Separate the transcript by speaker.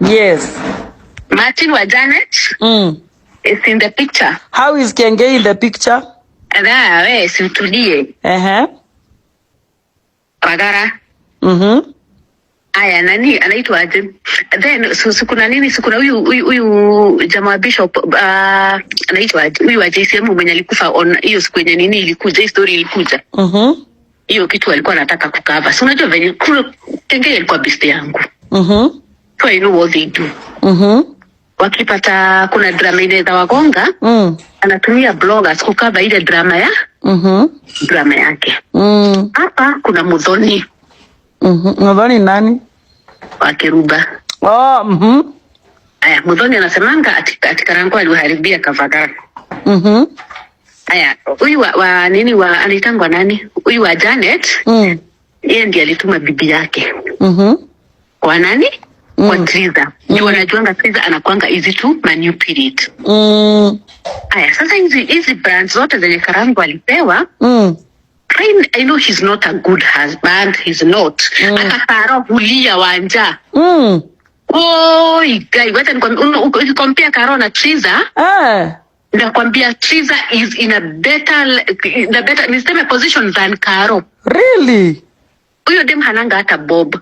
Speaker 1: Yes.
Speaker 2: Martin wa Janet is in the picture.
Speaker 1: How is Kenge in the picture?
Speaker 2: Dha, we si utulie. Pagara. Aya, nani anaitwa aje? Then kuna nini? Si kuna huyu jamaa bishop, anaitwa aje? Huyu wa JCM mwenye alikufa on hiyo siku yenye nini ilikuja, hii story ilikuja. Hiyo kitu alikuwa anataka kucover. Si unajua venye kule Kenge alikuwa best yangu. So I know what they do. Wakipata kuna drama inaweza wagonga, anatumia bloggers kucover ile drama ya drama yake. Hapa kuna Muthoni.
Speaker 1: Muthoni nani?
Speaker 2: Wa Kiruba.
Speaker 1: Oh.
Speaker 2: Aya, Muthoni anasemanga ati Karango aliharibia Kavagara. Aya, huyu wa nini, wa anaitangwa nani? Huyu wa Janet, yeye ndiye alituma bibi yake kwa nani? Kwa Triza. Juu anajuanga Triza anakuanga easy to manipulate. Aya, sasa hizi brands zote zenye Karango alipewa, I know he's not a good husband, he's not. Hata Karo hulia wanja. Oi, guy, wacha nikwambie, ukicompare Karo na Triza, nakwambia Triza is in a better niseme position than Karo.
Speaker 1: Really?
Speaker 2: Huyo dem hananga hata bob.